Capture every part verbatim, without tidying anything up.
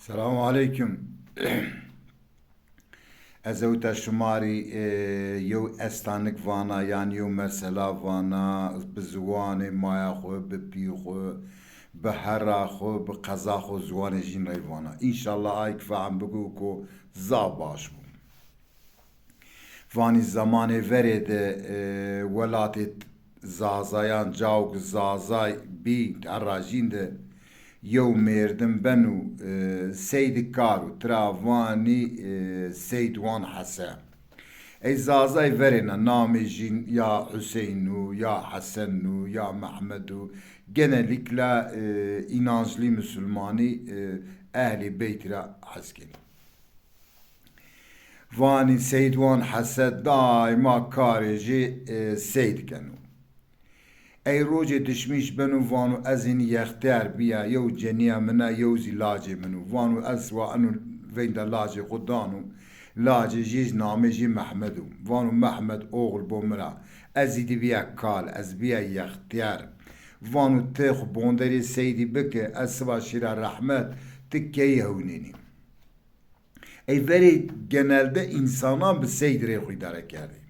Selamu aleykum. Ez ewta şima rî, e, yew estanik vana, yan yew mesela vana, bi ziwanê maya xwu, bi pî xwu, bi hera xwu, bi qeza xwu, ziwanê jîn rey vana. Înşallah ay ki fehm biku ku zaf baş bu. Vanî zemanê verê de, e, welatê Zazayan, cawk Zazay bî, herra jîn de yew mêrdim benu, e, Seydî Karu, tira vanî, e, Seydwan Hese. Ey Zazay verêna, namê jîn ya Huseynu, ya Hesenu, ya Mehmedu. Genellikle, e, înanclî musulmanî, e, ehlî beytî ra hes kenî. Vanî Seydwan Hese daîma karê jê, e, seyd keno. Ey rocê dişmîş beno, vano ez hinî yextiyar bîya, yew cenîya min a, yew zî lacê min o. Vano ez wa eno veynda lacê xwu dano. Lacê jê zî namê jê Mehmed o. Vano Mehmed oxil bo mi ra. Ez zî di bîya kal, ez bîya yextiyar. Vano ti xwu bonderê seydî bike, ez siba şîra rehmet, ti keyî hewnênî. Ey verê genelde însanan bi seyd rê xwu îdare kerdî.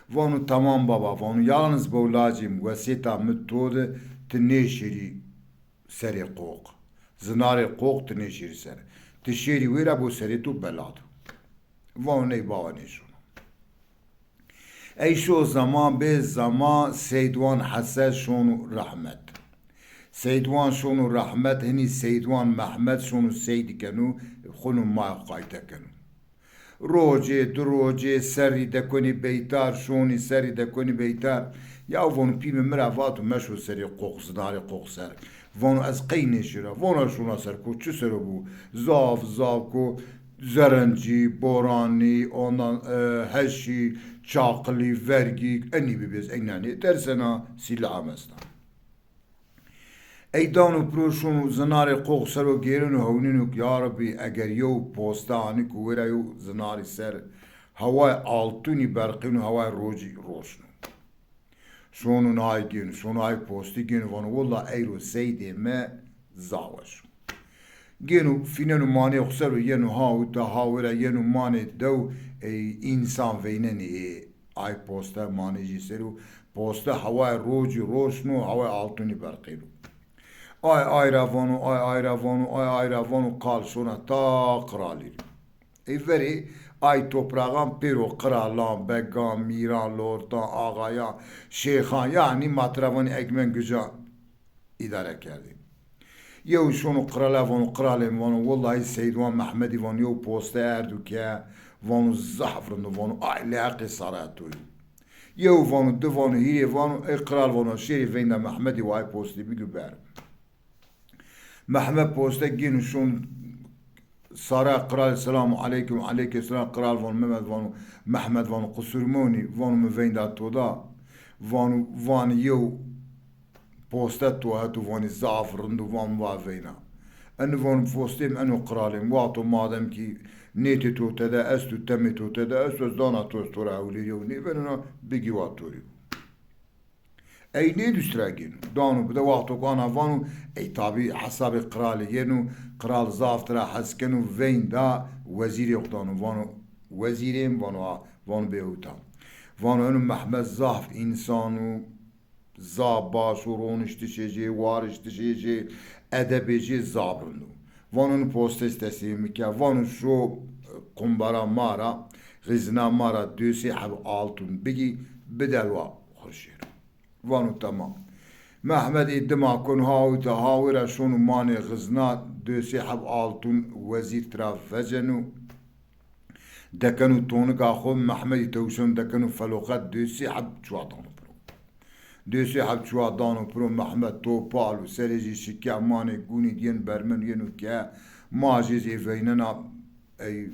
Vano tamam baba, vano yalniz bo lacê mi, wesêta mi to de, ti nêşêrî serê qoq. Zinarê qoq ti nêşêrî ser. Ti şêrî wêra bo serê to bela do. Vano ney baba nêşono. Ey şo zeman bê zeman Seydwan Hese şono rehmet. Seydwan şono rehmet, hinî Seydwan Mehmed şono seydî keno, xwuno maya xwu qayte keno. Rocê, du rocê serrî dekonî beytar, şonî serrî dekonî beytar. Ya vano pî mi mi ra vato meşo serê qoq, zinarê qoq ser. Vano ez qey nêşêra. Vano şona ser ko, çi sero bo? Zaf, zaf ko. Zerencî, boranî, ondan, e, heşî, çaqilî, vergî, enî bibês, eyna nêtersena, sîlaha mi esta. Ey dano piro şono zinarê qoq ser o gêreno hewnêno ki ya Rebbî, eger yew poste anî ku wêra yew zinarî ser hewayê altûnî berqîno, hewayê rocî roşno. Şono nay gêno, şono ay postî gêno, vano willa eyro seydê mi zaf weş o. Gêno fîneno manê xwu ser o yeno ha uta ha wêra yeno manê dew, ey însan veynenê ê ay poste manê jê ser o. Poste hewayê rocî roşno, hewayê altûnî berqîno. Ay ay ra vano, ay ay ra vano, ay ay ra vano, qal şona ta qiralî rê. Ey verê ay toprağan pêro qiralan, began, mîran, lordan, axayan, şêxan, yanî ma tira vanî Egmen Gucan îdare kerdî. Yew şono qirale vano, qiralê mi vano, willahî Seydwan Mehmedî vano, yew poste erdo ke vano, zaf rind o vano, ay leyaqê saraya to yo. Yew vano, di vano, hîrê vano, ey qiral vano, şêrî veynda Mehmedî wa ay postî bigî ber. Mehmed poste gêno şon sara qiralî, selamu aleykum, aleyke selam, qiral vano, Mehmed vano, Mehmed vano, qusur monî, vano mi veynda to da, vano, vanî yew poste to heto vanî zaf rind o, van va veyna. Eno vano postê mi, eno qiralê mi, waxto madem kî nêtê to tede esto, temê to tede esto, ez dana to, ez to ra hewlêrî yew nêvenena, bigî wa to rê. Ey nêdûst ra gêno. Dano bide, waxto ku ana vano, ey tabî hesabê qiralî yeno, qiral zaf tira hes keno, veynda wezîrê xwu dano, vano, wezîrê mi, vano, a, vano bê hewta. Vano eno Mehmed zaf însan o, zaf baş o, roniştişê jê, wariştişê jê, edebê jê zaf rind o. Vano eno postê ez teslîmê mi ke, vano şo qumbara ma ra, xizna ma ra dösê heb altun bigî, bide wa xurşêr. Vano temam. Mehmed ê dima keno ha uta ha wêra şono manê xizna, dösê heb altun wezîr tira veceno. Dekeno tonika xwu, Mehmedî tewşeno dekeno feloqet, dösê heb çuwa dano piro. Dösê heb çuwa dano piro, Mehmed topal o, serê jê şike, manê gunî dîyen bermen yeno ke, ma jê zî ê veynena, ey,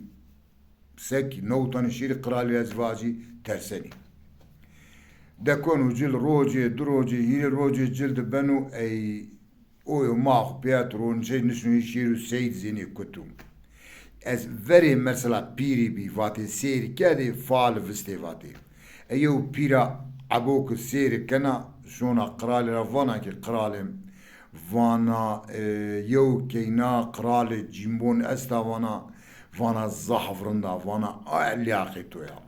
sekî newtanî şêrî qiralî ez vacî tersenî. Dekeno cil, rocê, du rocê, hîrê rocê cil di beno, ey, oyo ma xwu pêya tu ronişey nişno hî şêro seyd zênê kutu. Ez verê mesela pîrî bî, vatê sêrî kerdê, fal vistê vatê. E yew pîra ebo ki sêrî kena, şona qiralî ra vana ki qiralê mi, Vana, e, yew keyna qralê Cîmbon esta, vana, vana zahf rind a, vana a lîyaqê to ya.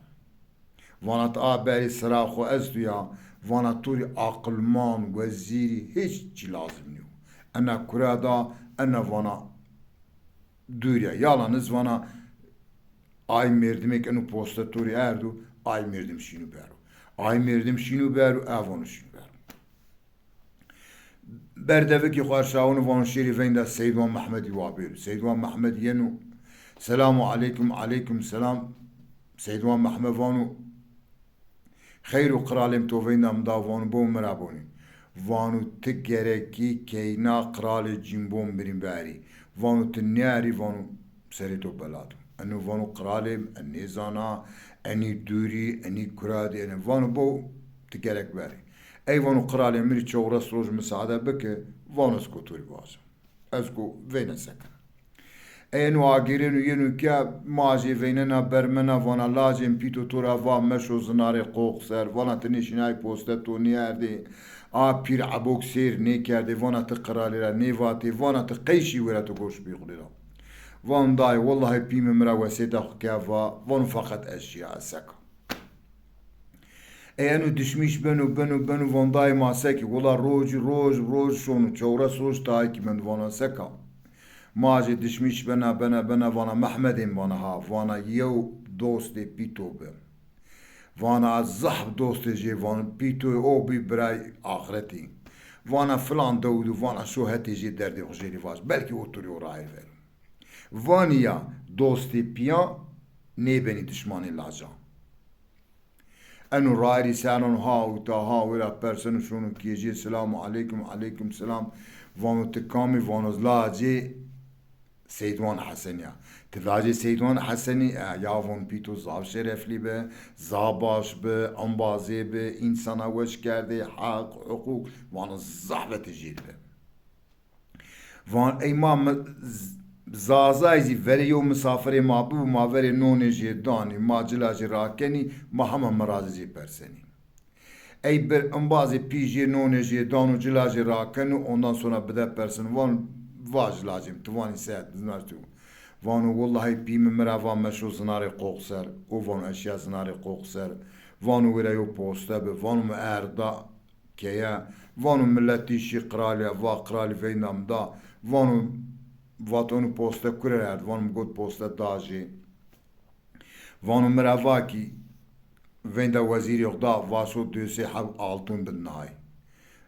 Vana ti a berî sera xo esto ya, vana to rî aqilman, wezîrî hîç çî lazim nîyo. Ena kura da, ena vana dûrî ya. Yalan iz vana ay mêrdimêk eno poste to rî erdo, ay mêrdim şîno bero. Ay mêrdim şîno bero, e vano şîno bero. Berdevikî xo erşaweno vano şêrî veynda Seydwan Mehmedî wa bêro. Seydwan Mehmed yeno, selamu aleykum, aleykum selam. Seydwan Mehmed vano, xeyr o qralê mi to veynda mi da, vano bo mi ra bonî. Vano ti gerekî keyna qralê Cîmbon birî berî. Vano ti nêerî, vano serê to bela do. Eno vano qralê mi, en nêzana, enî dûrî, enî kura dî, ene vano bo ti gerek berî. Ey vano qralê mi rî çewres roj misade bike, vano ez ko to rî vaja. Ez ko veyne se kena. Ey eno agêreno yeno ke ma jê veynena bermena, vana lacê mi pîto to ra va meşo zinarê qox ser, vana ti nêşînayî poste to nêerdê, a pîr ebok sêr nêkerdê, vana ti qralê ra nêvatê, vana ti qey şî wêra ti goş bî xulê ra. Van dayê, wellahî pî mi mi ra wesêta xo ke va, vano feqet ez şîya, ez seka. Ey eno dişmîş beno, beno, beno, van dayê ma sekî. Wela roj, roj, roj şono, çewres roj tayê kî mendo, vana seka. Ma jê dişmîş bena, bena, bena, vana Mehmedê mi, vana ha, vana yew dostê pîto bi. Vana ez zahf dostê jê, vano pîtoyê o bî biray axretî. Vana filan dew di, vana şo hetê jê derdê xo jê rî vaj. Belkî o to rî o rayîr vero. Vanî ya, dostê pîya nêbenî dişmanê lacan. Eno rayîrî ser nano ha ûta ha wêra perseno şono kêjê, selamu aleykum, aleykum selam. Vano ti kam î? Vano lacê Seydwan Hesenî ya. Ti lacê Seydwan Hesenî? E, ya vano pîto zaf şereflî bi, zaf baş bi, embazê bi, însana weş kerdê, heq, huqûq, vano zaf vetê jêrî bi. Van ey ma mi-, z-, Zazayî zî verê yew misafirê ma bibo, ma verê nonê jê danî, ma cila jê rakenî, ma hema mirazê jê persenî. Ey bir embazê pî jê nonê jê dano, cila jê rakeno, ondan sonra bide perseno, van vaj lacê mi, ti vanî se, zina tu. Vano wellahî pî mi mi ra va meşo zinarê qox ser. O vano ez şîya zinarê qox ser. Vano wêra yew poste bi, vano mi erda keye. Vano miletî şî qralî ya, va qralî veynda mi da. Vano, vato eno poste kure ra erd? Vano mi got poste da jê. Vano mi ra va kî veynda wezîrê xo da, va şo dösê heb altun bid nay.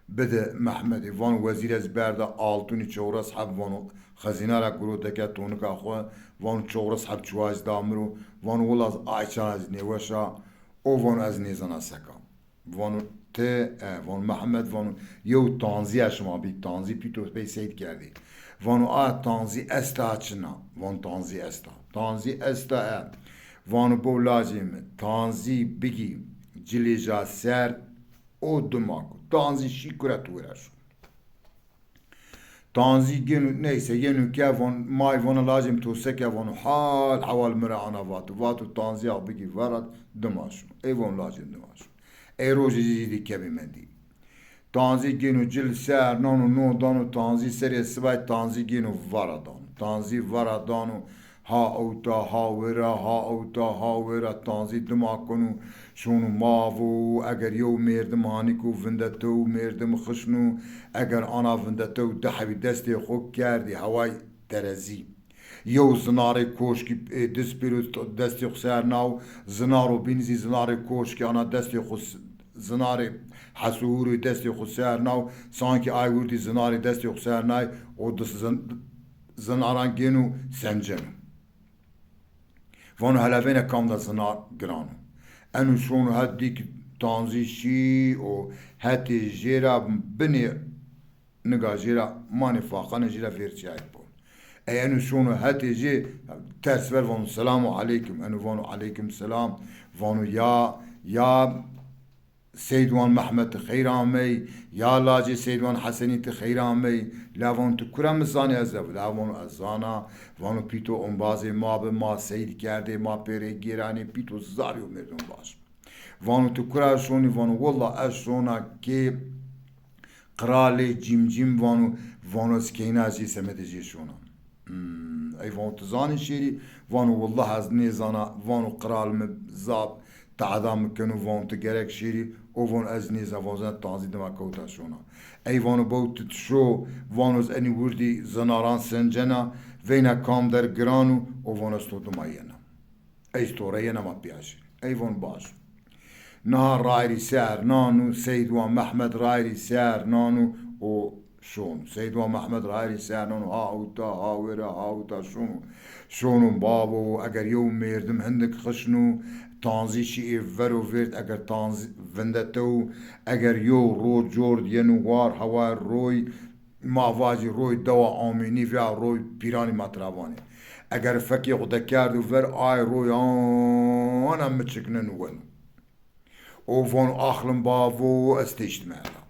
Bide Mehmedî. Vano wezîr ez berda altunî çewres heb, vano xezîna ra guro deke tonika xo, vano çewres heb çuwa ez da mi ro, vano wila ez ay çana ez nêweş a, o vano ez nêzana seka. Vano ti, e, vano Mehmed, vano yew tanzîya şima bî, tanzî pîto pey seyd kerdî. Vano a tanzî esta çina? Vano tanzî esta. Tanzî esta e. Vano bo lacê mi, tanzî bigî cilê ja ser, o dima ku. Tanzî şî kure tu wira şo. Tanzî gêno, neyse, yeno ke van, may vana lacê mi to seke, vano hal hewal mi ra ana vato. Vato tanzîya bigî vera, dima şo. Ey vano lacê mi dima şo. Ey rojê zî zîdî kebî mendî. Tanzî gêno cil ser nano, no dano tanzî, serê sibay tanzî gêno vara dano. Tanzî vara dano, ha ewta ha wêra, ha ewta ha wêra, tanzî dima keno, şono ma vo, eger yew mêrdim hanîko vindetew mêrdim xişno, eger ana vindetew di hebî destê xo kerdî heway terezî. Yew zinarê koşkî, e, diz pêro destê xo ser naw, zinaro bîn zî zinarê koşkî ana destê xo s-, zinarê hesuhurê destê xo ser naw, sankî ay wirdî zinarê destê xo ser nay, o di zin-, zinaran gêno senceno. Vano hele vêne kam da zinar giran o. Eno şono het dî ki tanzî şî û hetê jê ra binê niga jê ra manê faqanê jê ra vêr çiyayê pon. Ey eno şono hetê jê ters ver vano selamu aleykum. Eno vano aleykum selam. Vano ya, ya Seydwan Mehmed ti xeyr amey, ya lacê Seydwan Hesenî ti xeyr amey. La vano ti kura mi zanî ez ev? La vano ez zana, vano pîto ombazê ma bi, ma seyd kerdê, ma pê rê gêranê, pîto zaf yo mêrdon baş. Vano ti kura şonî? Vano willa ez şona kê Qralê Cîmcîm vano, vano ez keyna jê semedê jê şona. Hmm, ey vano tu zanî şêrî? Vano willah ez nêzana, vano qral mi zaf tehda mi keno, vano tu gerek şêrî, o vano ez nêzana, vano zena tanzî dima kewta şona. Ey vano bew tu şo, vano ez enî wirdî zinaran sencena, veyna kam der giran o, o vano ez to dima yena. Ez to re yena ma pîya şî. Ey von baş. Niha rayîrî ser nano, Seydwan Mehmed rayîrî ser nano, o şono. Seydwan Mehmed rayîrî ser nano, ha ewta, ha wêra, ha ewta şono. Şono bavo, eger yew mêrdim hindik xişno, tanzî şî ê vero vêrd, eger tanzî vindetew, eger yew ro cor yeno war, hewa roy, ma vacî roy dewa Amînî veya roy Pîranî ma tira vanê. Eger fekê xwu dekerdo ver, ay roy ana miçikneno weno. O vano axlim bavo, ez têştime hela.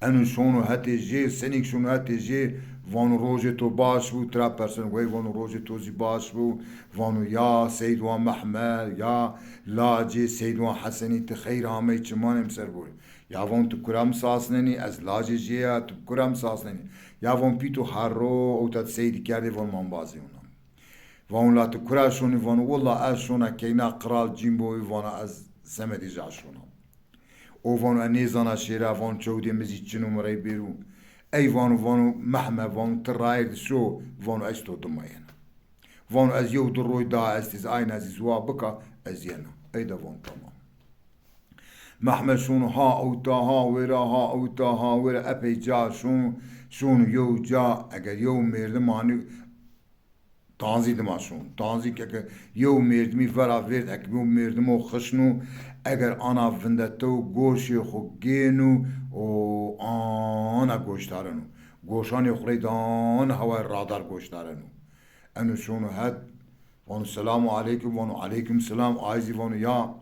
Eno şono hetê jê, senîk şono hetê jê, vano rojê to baş bo, tira perseno, wey vano rojê to zî baş bo, vano ya Seydwan Mehmed, ya lacê Seydwan Hesenî, ti xeyr amey, çimanê mi ser borî. Ya von tu kura mi sasnenî, ez lacê jê ya, tu kura mi sasnenî. Ya von pîto herro, ewta ti seydî kerdê, von ma embazê wina. Von la tu kura şonî, von willa ez şona keyna qral Cîmboyî, vana ez semedê ca şona. O von e nêzana şêra, von çewdê mi zî çin o mi rey bêro. Ey vano, vano Mehme, von ti rayîr di şo, vano ez to dima yena. Vano ez yew di roy daha estî, ez ayna zî ziwa bika, ez yena. Ey de von tamam. Mehmed şono ha ewta, ha wêra, ha ewta, ha wêra, epey ca şono, şono yew ca, eger yew mêrdim anî, tanzî dima şono. Tanzî ke, ke yew mêrdimî vera vêrd, eke yew mêrdimo xişno, eger ana vindetew goşê xwu gêno û ana goşdareno. Goşanê xwu rey dana hewayê radar goşdareno. Eno şono het, vano selamu aleykum, vano aleykum selam, ay zî vano ya,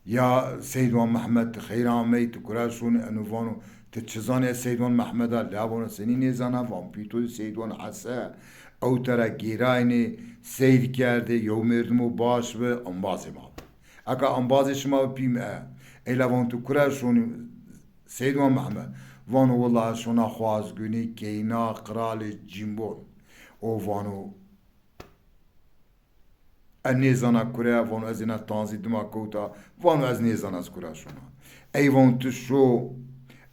ya Seydwan Mehmed, ti xeyr amey, ti kura şonî? Eno vano ti çi zanî ez Seydwan Mehmed a? La vano senî nêzana? Van pîto zî Seydwan Hese, ewta ra gêraynê, seyr kerdê, yew mêrdimo baş bi, embazê ma bi. Eka embazê şima bi pî mi e. Ey la vano ti kura şonî Seydwan Mehmed? Vano willa ez şona Xwazgunî, keyna qralê Cîmbon. O vano e nêzana kure, vano ez êna tanzî dima kewta, vano ez nêzana ez kura şona. Ey vano ti şo,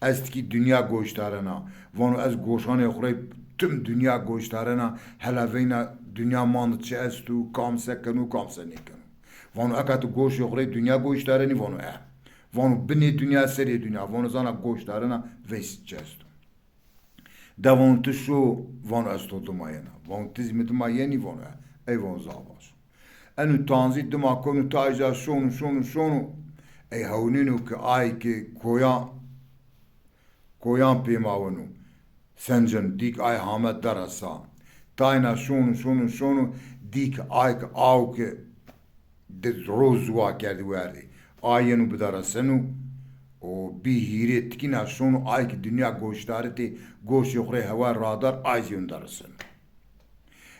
ez tikî dinya goşdarena. Vano ez goşanê xwu rey tim dinya goşdarena, hela veyna dinya ma di çi esto, kam se keno, kam se nêkeno. Vano eka ti goşê xwu rey dinya goşdarenî, vano e. Vano binê dinya, serê dinya, vano zana goşdarena, veysi çi esto. De vano ti şo, vano ez to dima yena. Vano ti zî mi dima yenî, vano e. Ey vano zaf baş. Eno tanzî dima keno tayca şono, şono, şono. Ey hewnêno ke ay ke koyan, koyan pêmaweno. Senceno, dîk ay hame deresa. Tayna şono, şono, şono, dîk ay ke aw ke di ro ziwa kerdî werdî. A yeno bidereseno û bî hîrê tikîna şono, ay ki dinya goşdaritê, goşê xwu rê hewa radar, ay zî yeno dereseno.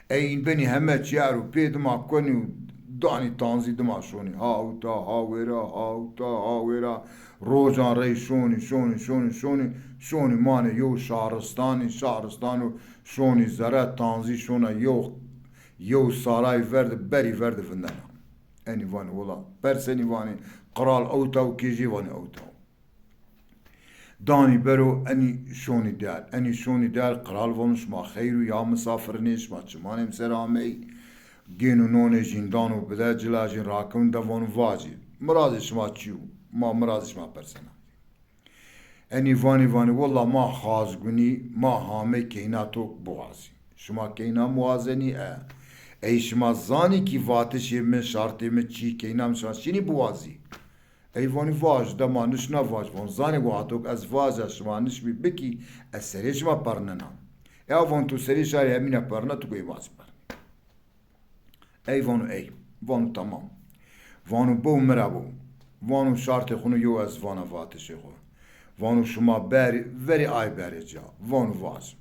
Ey în benî heme çîyar û pê dima konî û danî tanzî dima şonî. Ha ewta, ha wêra, ha ewta, ha wêra. Rocan rey şonî, şonî, şonî, şonî, şonî manê yew şaristanî, şaristano şonî zere, tanzî şona yew Yew saray verdi, berî verdi vindena. Enî vanî wila, persenî vanî, qral ewta û kêjî vanî ewta. Danî bero, enî şonî der. Enî şonî der, qral vano şima xeyr û ya misafirinê, şima çimanê mi ser amey. Gêno nonê jîn dano bide, cila jîn rakewin de vano vacî. Mirazê şima çi yo? Ma mirazê şima persena. Enî vanî vanî, willa ma Xazgunî, ma hamey keyna to biwazî. Şima keyna mi wazenî? E. Ey şima zanî kî vatişê mi, şartê mi çî, keyna mi şima şinî biwazî? Ey vanî vaj, de ma nişna vaj. Van zanî wato ke ez vaja şima nişbî bikî, ez serê şima pernena. E van to serê şarê hemîna perna, to goyê ma zî pernî. Ey vano ey. Vano tamam. Vano bo mi ra bo. Vano şartê xwu no yew ez vana vatişê xwu. Vano şima berî, verî ay berê ca. Vano vaj.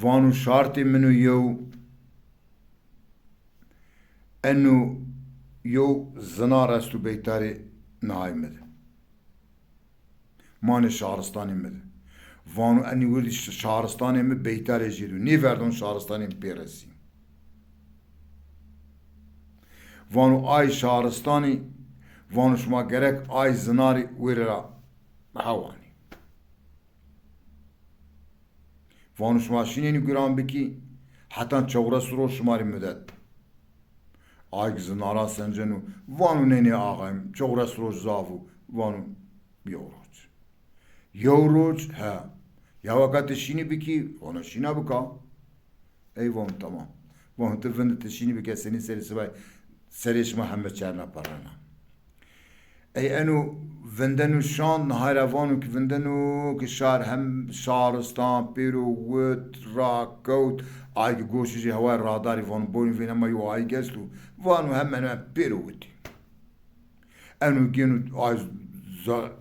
Vano şartê min o yew, eno yew zinar esto beytarê nihay mi de. Manê şaristanê mi de. Vano enî wirdî ş-, şaristanê mi beytarê jê do. Nêverdan şaristanê mi pê resî. Vano ay şaristanî, vano şima gerek ay zinarî wêre ra hewanî. Vano şima şînênî guran bikî, hetan çewres roj şima rê mudet. Ay ki zinaran senceno, vano nê nê axayim, çewres roj zaf o, vano yew roj. Yew roj, he. Ya weka ti şînî bikî, vano şîna bika. Ey vano tamam. Vano ti vinde ti şînî bike, senî serê sibay serê şima heme çerna perrena. Ey eno vindeno şand, nihayra vano ki vindeno ki şar hem şaristan pêro wit, rakewt, ay ki goşê jê heway radarî vano bonî vêna ma yew ayik esto, vano hemen hemen pêro witî. Eno gêno ay za-,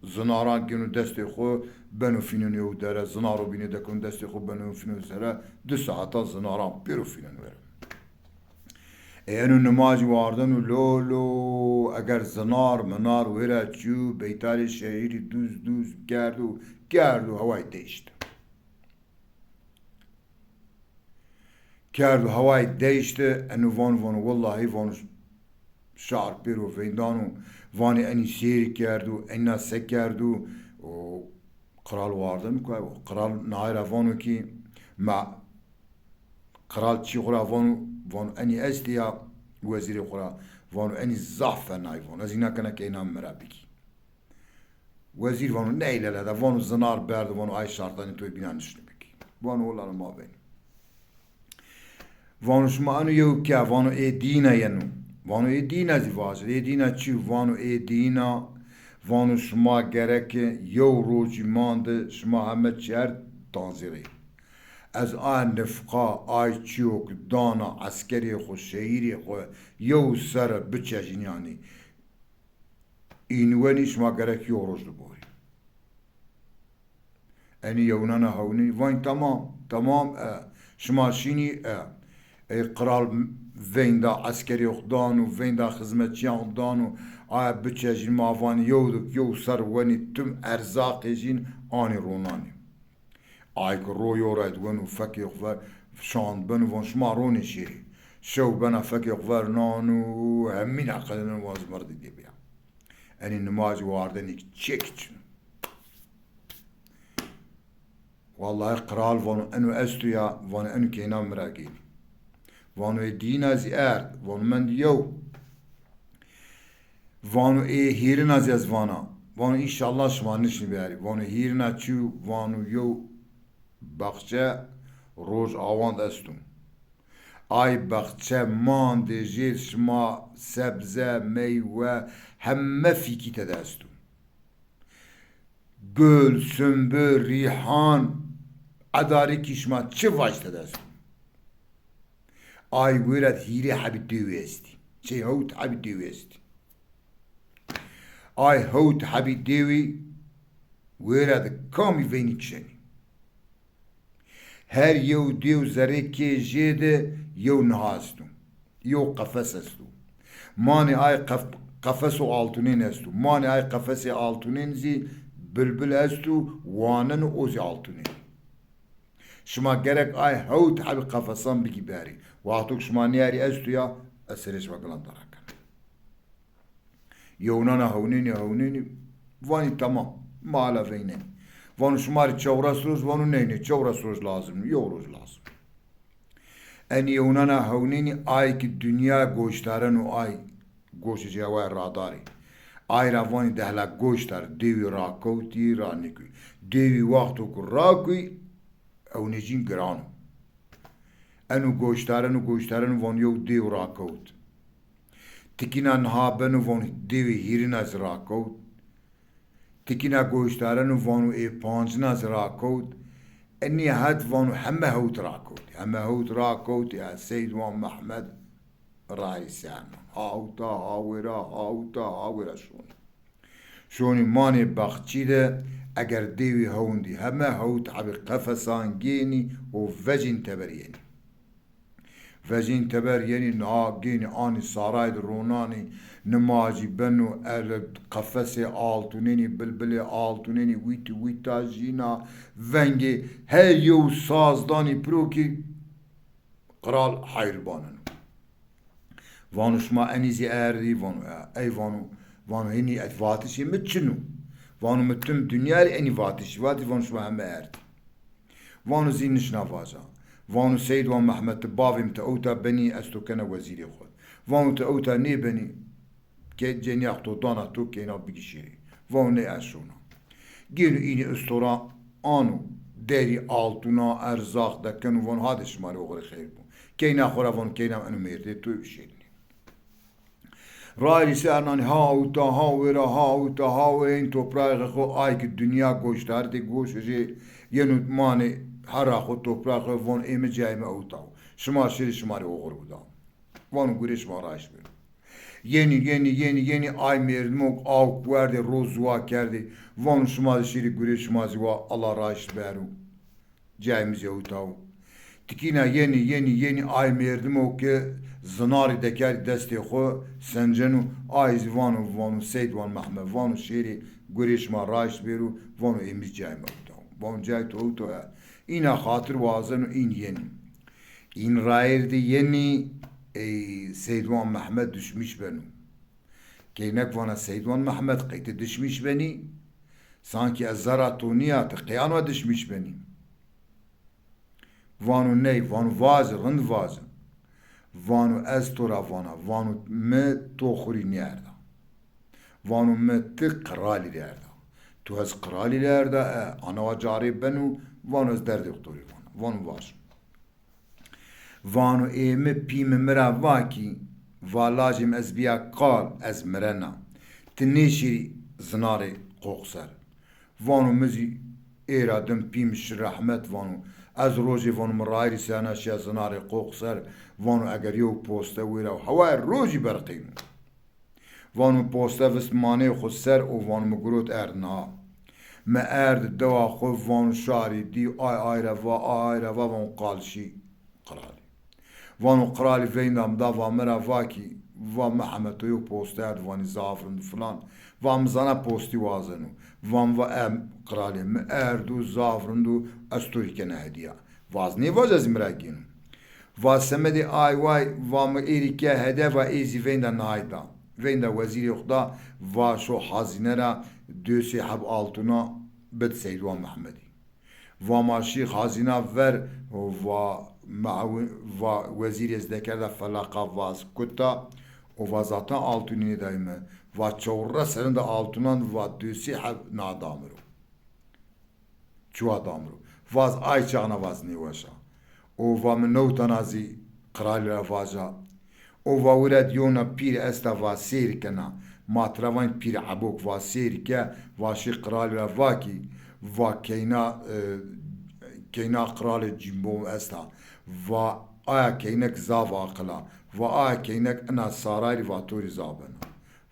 zinaran gêno destê xwu, beno fîneno yew dere, zinaro bîne dekeno destê xwu, beno fîneno sere, di saeta zinaran pêro fîneno were. Ê eno nimajî wardeno lo lo, eger zinar minar wêra çîyo, beytarê şehîrî duz duz kerdo, kerdo heway değişti. Kerdo hewayê değişti, eno vano, vano, wellahî vano, şar pêro veyndano, vanê enî sêrî kerdo, enîna se kerdo, o qral wardeno ku, qral nayra vano ki, ma qral çî xwu ra vano, vano enî estî ya wezîrê xwu ra, vano enî zaf fenayî vano, ez îna kena keyna mi ra bikî. Wezîr vano, ney lele de, vano zinar berdo, vano ay şartanê to bîna nişnî bikî. Vano wela ma veyno. Vano şima eno yew ke, vano ê dîna yeno. Vano ê dîna zî vacir, ê dîna çi? Vano ê dîna, vano şima gereke yew rojî mande, şima heme çer tanzî rê. Ez a nifqa, ay çîyo ki dana eskerê xwu, şehîrê xwu yew serre biçejînî yanî. Înwenî şima gerek yew roj li borî. Enî yewnana hewnî, vanî tamam, tamam e, şima şînî e. Ey qral veynda eskerê xwu dano, veynda xizmetçîyan xwu dano, aya biçejîn, ma vanî yew dik yew ser wenî tim erzaqê jîn anî ronanî. Ay ki ro yo ra di weno fekê xwu ver şand beno, von şima ronê şêrî. Şew bena fekê xwu ver nano, hemîna qedeno, von zimirdî dê bîya. Enî nimajî wardenî çek çin. Wellahî qral vano eno esto ya, vano eno keyna mi ra gênî. Vano ê dîna zî erd, vano mend yew. Vano ê hîrina zî ez vana. Vano înşallah şima nişnî biyarî. Vano hîrina çi? Vano yew baxçe roj awand esto. Ay baxçe mandê jêr şima sebze, meywe, heme fîkî tede esto. Gul, sumbul, rîhan, edarî kî şima çi vajî tede esto. Ay wêret hîrê hebî dêwî estî. Şey, hewt hebî dêwî estî. Ay hewt hebî dêwî wêret kamî veynî kişenî. Her yew dêw zerrê kê jê de yew niha esto. Yew qefes esto. Manê ay qef-, qefeso altûnên esto. Manê ay qefesê altûnên zî bilbil esto, waneno o zî altûnên. Şima gerek ay hewt hebî qefesan bigî berî. Wexto ki şima nêerî esto ya, ez serê şima gilan dara kena. Yewnana hewnênî, hewnênî, vanî tamam, ma ala veynenî. Vano şima rê çewres roj, vano ney ney, çewres roj lazim nî, yew roj lazim. Enî yewnana hewnênî, ay ki dinya goştareno ay, goşê ceway radarî. Ay ra vanî dehla goştar, dêwî rakewtî, ranîkuy. Dêwî wexto ku rakuy, ewnêcîn giran o. Eno goştareno, goştareno, vano yew dêw rakewt. Tikîna niha beno, vano dêwê hîrina zî rakewt. Tikîna goştareno, vano ê pancina zî rakewt. Enî het vano heme hewt rakewt. Heme hewt rakewt, ya Seyd wan Mehmed rayî serna. Hawta, hawêra, hawta, hawêra şonî. Şonî manê baxçî de, eger dêwî hewndî heme hewt hebî qefesan gênî û vecîn teber yenî. Vejîn teber yenî, na gênî anî saray di ronanî, nimajî beno, el qefesê altûnênî, bilbilê altûnênî, wîtî wîta jîna, vengê her yew saz danî piro kî qral heyr baneno. Vano şima enî zî erdî? Vano e. Ey vano, vano hînî et vatişê mi çin o. Vano mi tim dinya rê enî vatişî vatî, vano şima heme erdî. Vano zî nişna vaja. Vano Seydwan Mehmed, ti bavê mi, ti ewta benî, ez to kena wezîrê xwu. Vano ti ewta nêbenî, ke cenîyax to dana to, keyna bigî şêrî. Vano ney, ez şona. Gêno înî istora ano, derî altûna, erzax dekeno, vano hadê şima rê oxirê xeyr bo. Keyna xwu ra vano keyna mi, eno mêrdê to, bişêrînê. Rayîrî ser nanî ha ewta, ha wêra, ha ewta, ha wêra, în toprayê xo, ay ki dinya goştarî tê goşê jê yeno manê hera xo, toprayê xo, von ê mi cayê mi ewta. Şima şêrî, şima rê oxir bida. Vano gurê şima raşt bêro. Yenî, yenî, yenî, yenî, ay mêrdimo awk werdê, ro ziwa kerdê. Vano şima zî şêrî gurê şima zî wa, Allah raşt bero. Cayê mi zî ewta. Tikîna yenî, yenî, yenî, ay mêrdimo ke zinarî dekerdî destê xwu, senceno, ay zî vano, vano Seydwan Mehmed, vano şêrê gurê şima raşt bêro, vano ê mi zî cayê mi ewta. Vano cayê to ewta e. Îna xatir wazeno, în yenî. În rayîr de yenî, ey Seydwan Mehmed dişmîş beno. Keynek vana Seydwan Mehmed, qey ti dişmîş benî? Sankî ez zerra to nîya, ti qey anwa dişmîş benî? Vano ney, vano vaje, rind vaje. Vano ez to ra vana, vano mi to xwu rî nêerda. Vano mi ti qiralî rê erda. To ez qiralî rê erda, e, ana wa carê beno, vano ez derdê xwu to rê vana. Vano vaje. Vano ê mi, pî mi mi ra va kî, va lajê mi ez bîya kal, ez mirena. Ti nêşêrî zinarê qoq ser. Vano mi zî ê ra dim, pî mi şi rehmet, vano ez rojê, vano mi rayîrî sena şiya zinarê qoq ser, vano eger yew poste wêra û hewayê rojî berqîno. Vano poste vist manê xwu ser û vano mi girot erd niha. Mi erd dewa xwu, vano şarî dî, ay ay ra va, ay ay ra va, vano qal şî qiralî. Vano qiralî veynda mi da, va mi ra va kî, va mi heme to yew poste erd, vanî zaf rind filan. Va mi zana postî wazeno. Va mi va e qiralê, mi erd û zaf rind û ez to rî kena hedîya. Va ez nêvaja, ez mi ra gêno. Va semedê ay way, va mi ê rî ke hede, va ê zî veynda nayda. Veynda wezîrê xwu da, va şo hazîne ra dösê heb altûna bid Seydwan Mehmedî. Va ma şî hazîna ver, va mewi-, va wezîrê ez dekerda felaqa, va ez kuta, û va zaten altûnî nêdayî mi. Va çewres serinde altûnan, va dösê heb na da mi ro. Çuwa da mi ro. Va ez ay çaxna va ez nêweşa. Û va mi newtana zî qiralî ra vaja. Û va wira di yewna pîr esta, va sêr kena. Ma tira vanî pîr ebok, va sêr ke, va şî qiralî ra va kî, va keyna, e, keyna qiralê Cîmbom esta. Va aya keynek zaf aqil a. Va aya keynek ina saray rî va to rî zaf bena.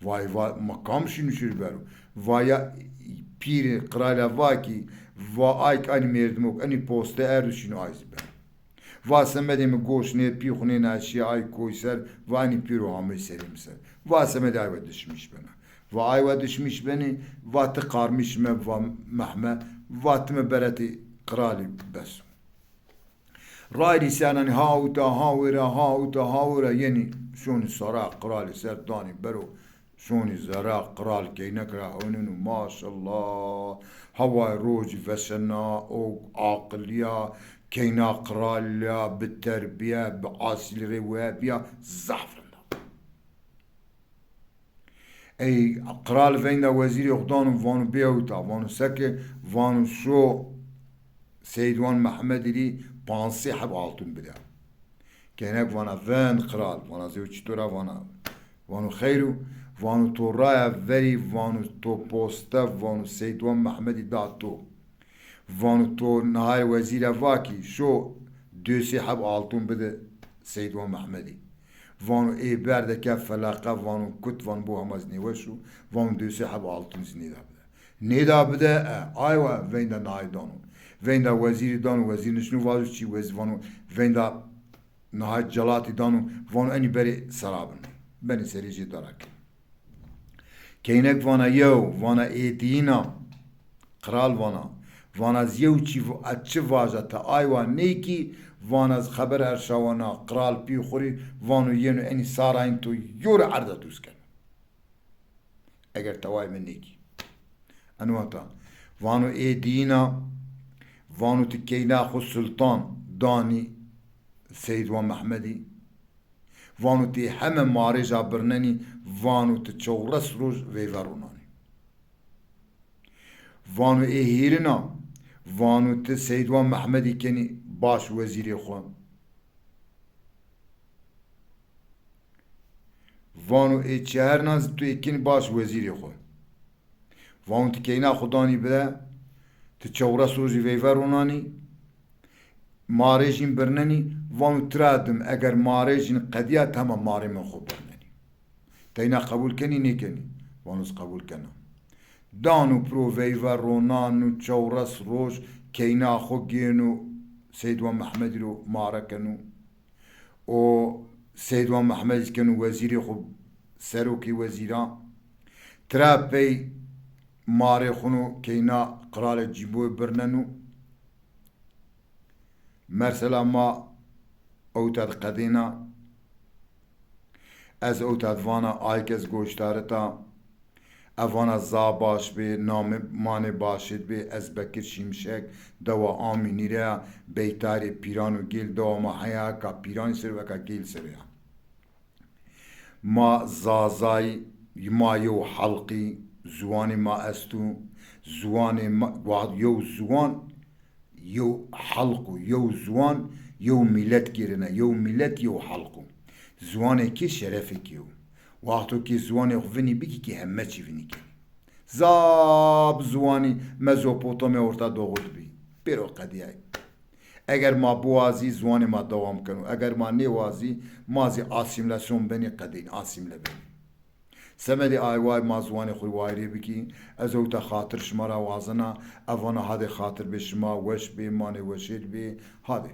Vay va, ma kam şînû şîrî bero? Va ya pîrê qiralî ra va kî, va ay kî enî mêrdimok, enî poste erd û şînû ay zî bero. Va semedê mi goş nê, pî xwu nêna şîya ay koy ser, va enî pîro hamey serê mi ser. Va semedê ay wa dişmîş bena. Va ay wa dişmîş benî, va ti qarmîş me, va mehme, va ti mi beretê qiralî bes o. Rayîrî senanî ha ewta, ha wêra, ha ewta, ha wêra yenî şonî sara qiralî ser danî bero, şonî zera qiral keynek ra ewneno, maşallah. Hewayê rojî veşena, o aqilîya, keyna qiralîya, bi terbîye, bi asîlî rê webîya, zaf rind a. Ey qral veynda wezîrê xwu dano, vano bê ewta, vano seke, vano şo Seydwan Mehmedî rî pansê heb altun bide. Keynek vana vind qral, vana zê çito ra vana. Vano xeyr o, vano to raya verî, vano to poste, vano Seydwan Mehmedî da to. Vano to nahayê wezîre va kî şo dösê heb altun bide Seydwan Mehmedî. Vano ê berde ke feleqe, vano kut, vano bo hema zî nêweş o, vano dösê heb altun zî nêda bide. Nêda bide, e, ay wa veynda nahayê dano. Veynda wezîrî dano, wezîr nişino vajo çî, wezîr vano veynda Nihayet celatî dano, vano enî berê sera bin. Benê serê jê dara ke. Keynek vana yew, vana ê diyîna. Qral vana. Vana ez yew çî v-, ez çi vaja ti aywa nêkî, vana ez xeber erşawa na qral pî xwu rê, vano yeno enî sarayên to yo rê erda duz keno. Eger tewayê mi nêkî. Eno wexta vano ê diyîna, vano ti keyna xwu sultan danî Seydwan Mehmedî. Vano ti heme marêja birnenî, vano ti çewres roj veyve ronanî. Vano ê hîrina, vano ti Seydwan Mehmedî kenî baş wezîrê xwu. Vano ê çeherna zî tu ê kenî baş wezîrê xwu. Vano ti keyna xwu danî bide, ti çewres rojî veyve ronanî, marê jîn birnenî, vano tira dim, eger marê jîn qedîya, tema marê min xwu birnenî. Teyna qebul kenî nêkenî? Vano ez qebul kena. Dano piro veyve ronano çewres roj keyna xwu gêno Seydwan Mehmedî ro mare keno. O Seydwan Mehmedî keno wezîrê xwu, serokê wezîran. Tira pey marê xwu no keyna qralê Cîboyê birneno. Mersela ma ewta di qedêna. Ez ewta di vana ay kes goştarita. E vana za baş bê, namê manê başêd bê, ez Bekir Şimşek, dewa Amînî ra ya, beytarê pîran û gêl dewa ma heya, eka pîranî ser o, eka gêl ser o ya. Ma Zazayî, ma yew halqî, ziwanê ma esto, ziwanê ma, wa-, yew ziwan, yew halq û yew ziwan, yew mîlet gêrena, yew mîlet, yew halq o. Ziwanê kî şerefê kî yo. Wexto kî ziwanê xwu vinî bikî kî heme çî vinî kenî. Zaf ziwanî Mezopotamya Orta Doğu di bî. Pêro qedîyayî. Eger ma biwazî, ziwanê ma dewam keno. Eger ma nêwazî, ma zî asîmîlasyon benî, qedîn asîmîle benî. Semedê ay way ma ziwanê xwu wayirê bikî. Ez ewta xatir şima ra wazena. E vana hadê xatir bê şima, weş bê, manê weşêd bê. Hadê.